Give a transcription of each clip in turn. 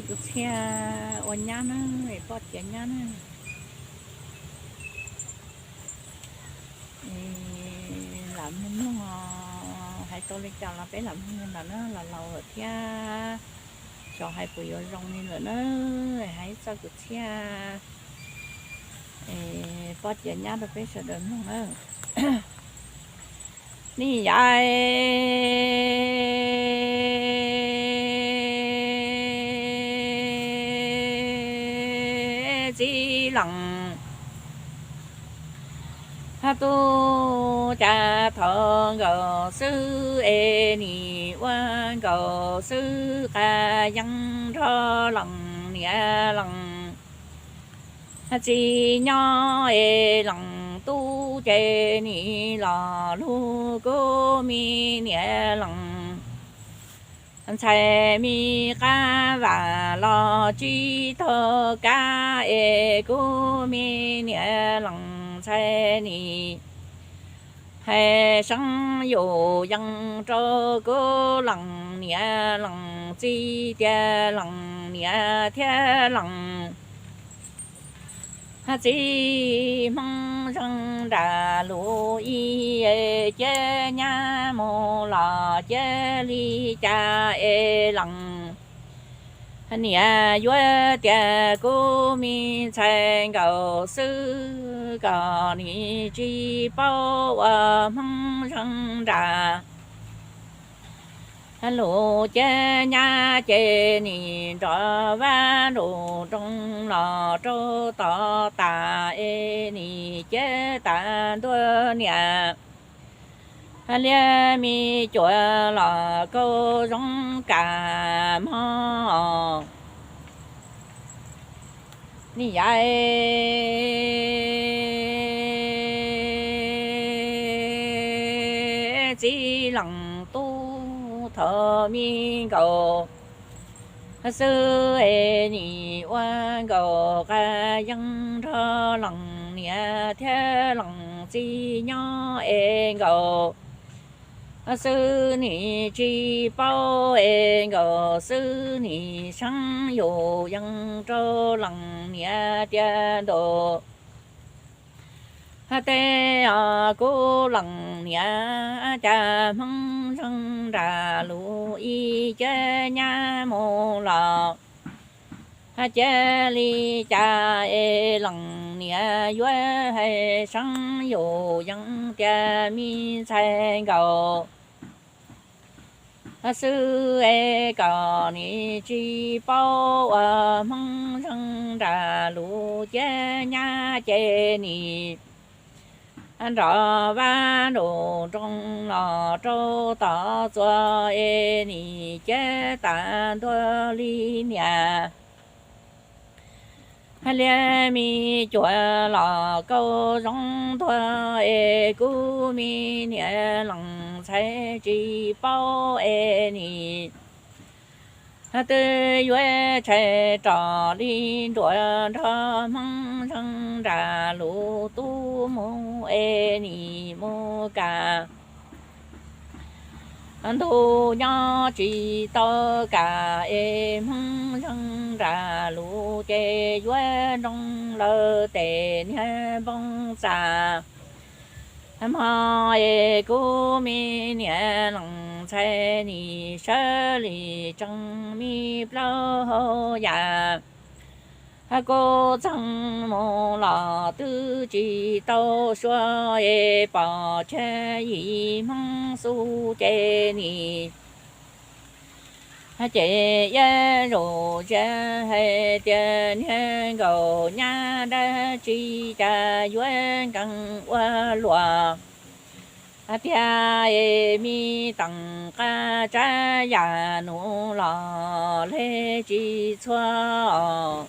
Kuv txhiaj ua nyab na, poj tiav nyab na. Lam mloog mloog, hais tau li cas los peb lam mloog li ntawd na, los laus lawm thiab, xyov hais puas yuav zoo li lawm na, hais txoj kuv txhiaj poj tiav nyab rau peb sawv daws mloog na. Nim yaim txiv lees hab tub cas thov nkaus xwb es nim ua nkaus xwb, qas yeeb nrog lees niam lees txiv nyob es lees tub ces nim los lug kub, me niam lees ntxhais me qab vam los tsis tau kab es kub, me niam lees ntxhais nim hais seeb yus yees rau kub, lees niam lees txiv tias lees niam thiab lees txiv hmoob zeeg nram lub ib, cia nyab mus los cia li cas es lees niam yuav tias kub, me ntxhais nkaus xwb kom nim tsis paub ua hmoob zeeg nram lub, cia nyab ces nim nrov vab nraum nroos los rau tod tas es nim cia tas ntua niam liab me cuam los kaum zoo kab mog. Nim yaim txiv lees tub thov me nkaus xwb es nim ua nkaus, qas yeeb nrog lees niam thiab lees txiv nyob es nkaus xwb, nim tsis paub es nkaus xwb, nim seeb yus yees rau lees niam tias ntaus hab teb os kub, lees niam cas hmoob zeeg nram lub ib, cia nyab mus los hab cia li cas es lees niam yuav hais seeb yus yees tias me ntxhais nkaus xwb es kom nim tsis paub ua hmoob zeeg nram lub, cia nyab ces nim nrov vab nraum nroos los rau tod txuas es nim cia tas ntua li niam liab me cuam los kaum zoo ntua es kub, me niam lees ntxhais tsis paub es nim twb yuav tshais rov li nruas nrog hmoob zeeg nram lub tub mus es nim mus kam ntug nyob tsis tau kam es hmoob zeeg nram lub ces yuav nroo lawm tes niag npoo txaj hmo es kub, me niam lees ntxhais nim sawv li tsees me plaub hau yam kub txeeg mus los twb tsis tau suav es pom tseg yim hmoob xub ces nim ces iab zaum ziab hais tias niag nkaus nyab dab tsi cas yuav nkees ua luam tiag es me teem qab tsab yam nus los hle tsis txhua os.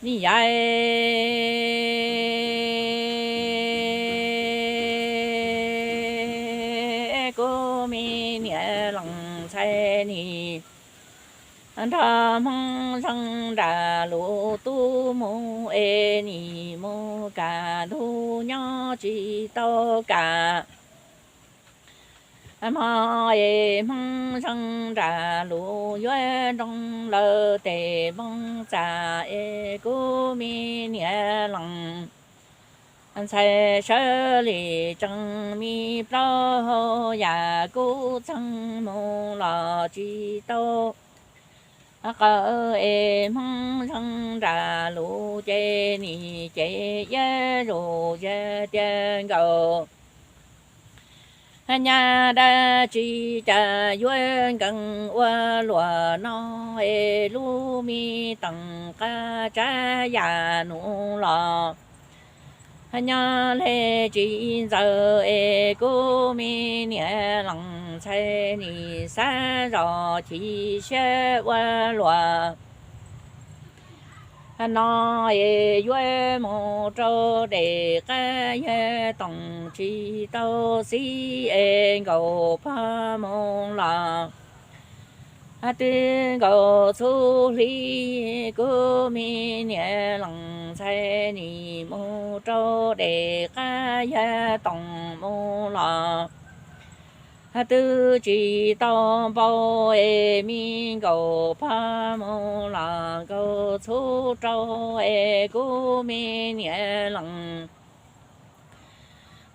Nim yaim kub, me niam lees ntxhais nim nrog hmoob zeeg nram lub tub mus es nim mus kam ntug nyob tsis tau kam Hmo es Hmoob zeej nram lus yuav nroo lawm tes Hmoob txam es kuv me niam lees ntxhais sawv li tsees me plaub hau yam kuv txeeg mus los tsis tau qawm es Hmoob zeej nram lus ces nim ces iab zus yag tiag nkaus. Nyab dab tsi cas yuav nkees ua luam no es lub me teem qab tsab yam nus los nyob li tsis ntxaws es kuv me niam lees ntxhais nim xav zos chim siab ua luam no es yuav mus rau dej qab yag toom tsis tau xib es nkaus pog mus los twb nkaus txhub hli. Kuv me niam lees ntxhais nim mus rau dej qab yag toom mus los twb tsis tau npau es me nkaus pog mus los nkaus txhub rau es kuv me niam lees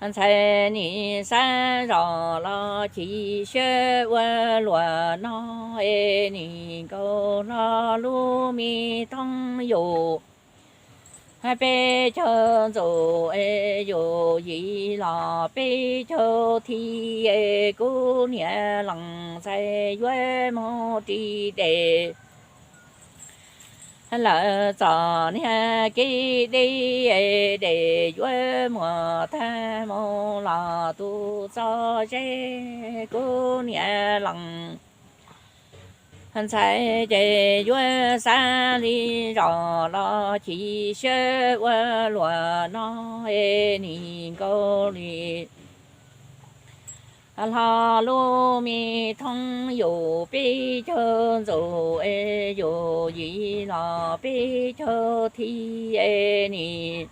ntxhais nim xav zos los chim siab ua luam no es nim nkaus hlo lub me thoob yus peb caug ntxum es yus yim los peb caug thi es kuv niam lees ntxhais yuav mus ris dej lawm txom niag kev deb es dej yuav muaj tag mus los tus txom zeb kuv niam lees ntxhais ces yuav xav li zos los chim siab ua luam no es nim nkaus li hlo lub me thoob yus peb caug ntxum es yus yim los peb caug thi es nim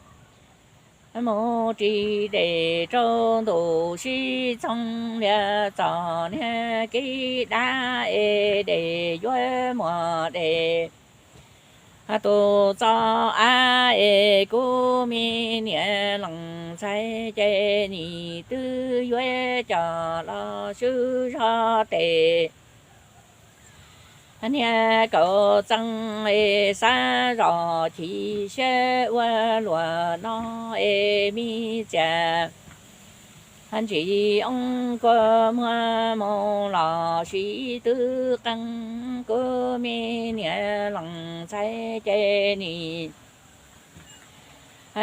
mus ris dej rau ntu sib txoog lias txom niag kev dab es dej yuav muaj dej tus txom av es kuv me niam lees ntxhais ces nim twb yuav coj los swb zog tes niag kaum txeeg es xav zos chim siab ua luam no es me txiam ntsis oob kua muag mus los sib twb qees kuv me niam lees ntxhais ces nim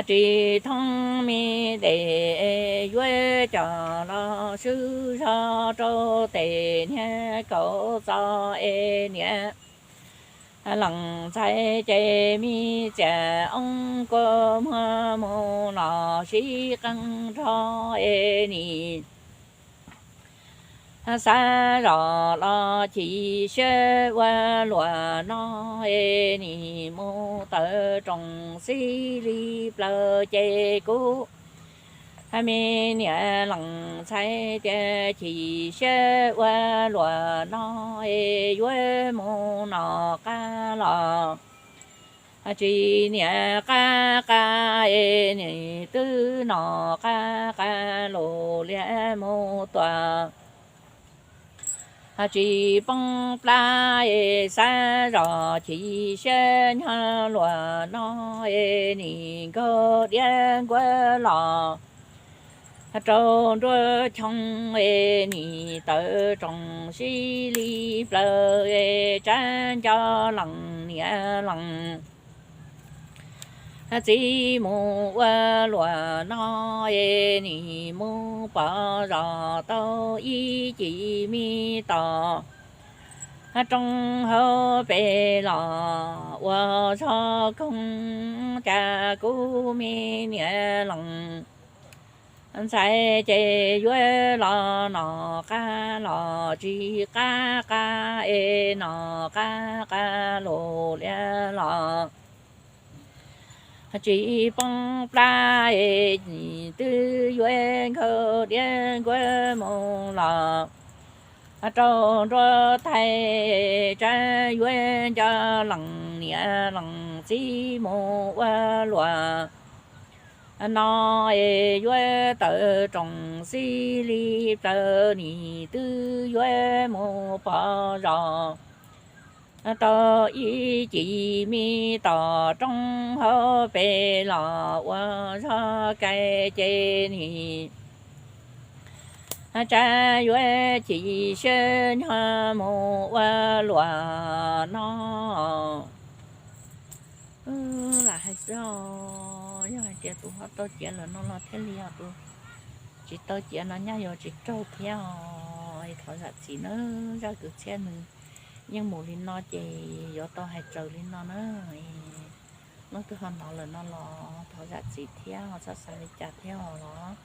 ris thoob me dej yuav coj los swb zog rau tes niag kaum txeeg es niam lees ntxhais ces me txiam oob kua muag mus los sib qees nrho es nim xav zos los chim siab ua luam no es nim mus tawm roos xib li plaws ces kuv me niam lees ntxhais tias chim siab ua luam no es yuav mus nom qab los tsis niam qab qab es nim twb nom qab qab lus liab mus tuam tsis poob plab es xav zos chim siab nyob luam no es nim nkaug diab nkuaj los rau nruab choo es nim tawm roos sib li plaws es tsab nco lees niam lees txiv mus ua luam no es nim mus pom zos tau ib cim me tos roob hauv pes los ua zog koog cas kuv me niam lees ntxhais ces yuav los nom qab los tsis qab qab es nom qab qab lus liab los tsis poob plab es twb yuav nkaug diab nkuaj mus los Rau nruab tais tsab yuav nco lees niam lees txiv mus ua luam no es yuav tawm roos xib li plaws nim twb yuav mus pov zos rau ib cim me tom roob hauv pes los ua zog kais ces nim tsab yuav chim siab nyob mus ua luam no. Lam hais xwb os, yog hais tias tus ho tau ciav lawm no los thiaj li os, tus tsis tau ciav no nyaj yuav tsis raug thiab os. Thov zam txim nawb, zaj kwv txhiaj nws yeej mus li no ces yuav tau hais raws li no na. Leej twg ho hnov lawm no los thov zam txim thiab, ho txhob xav li cas thiab os los.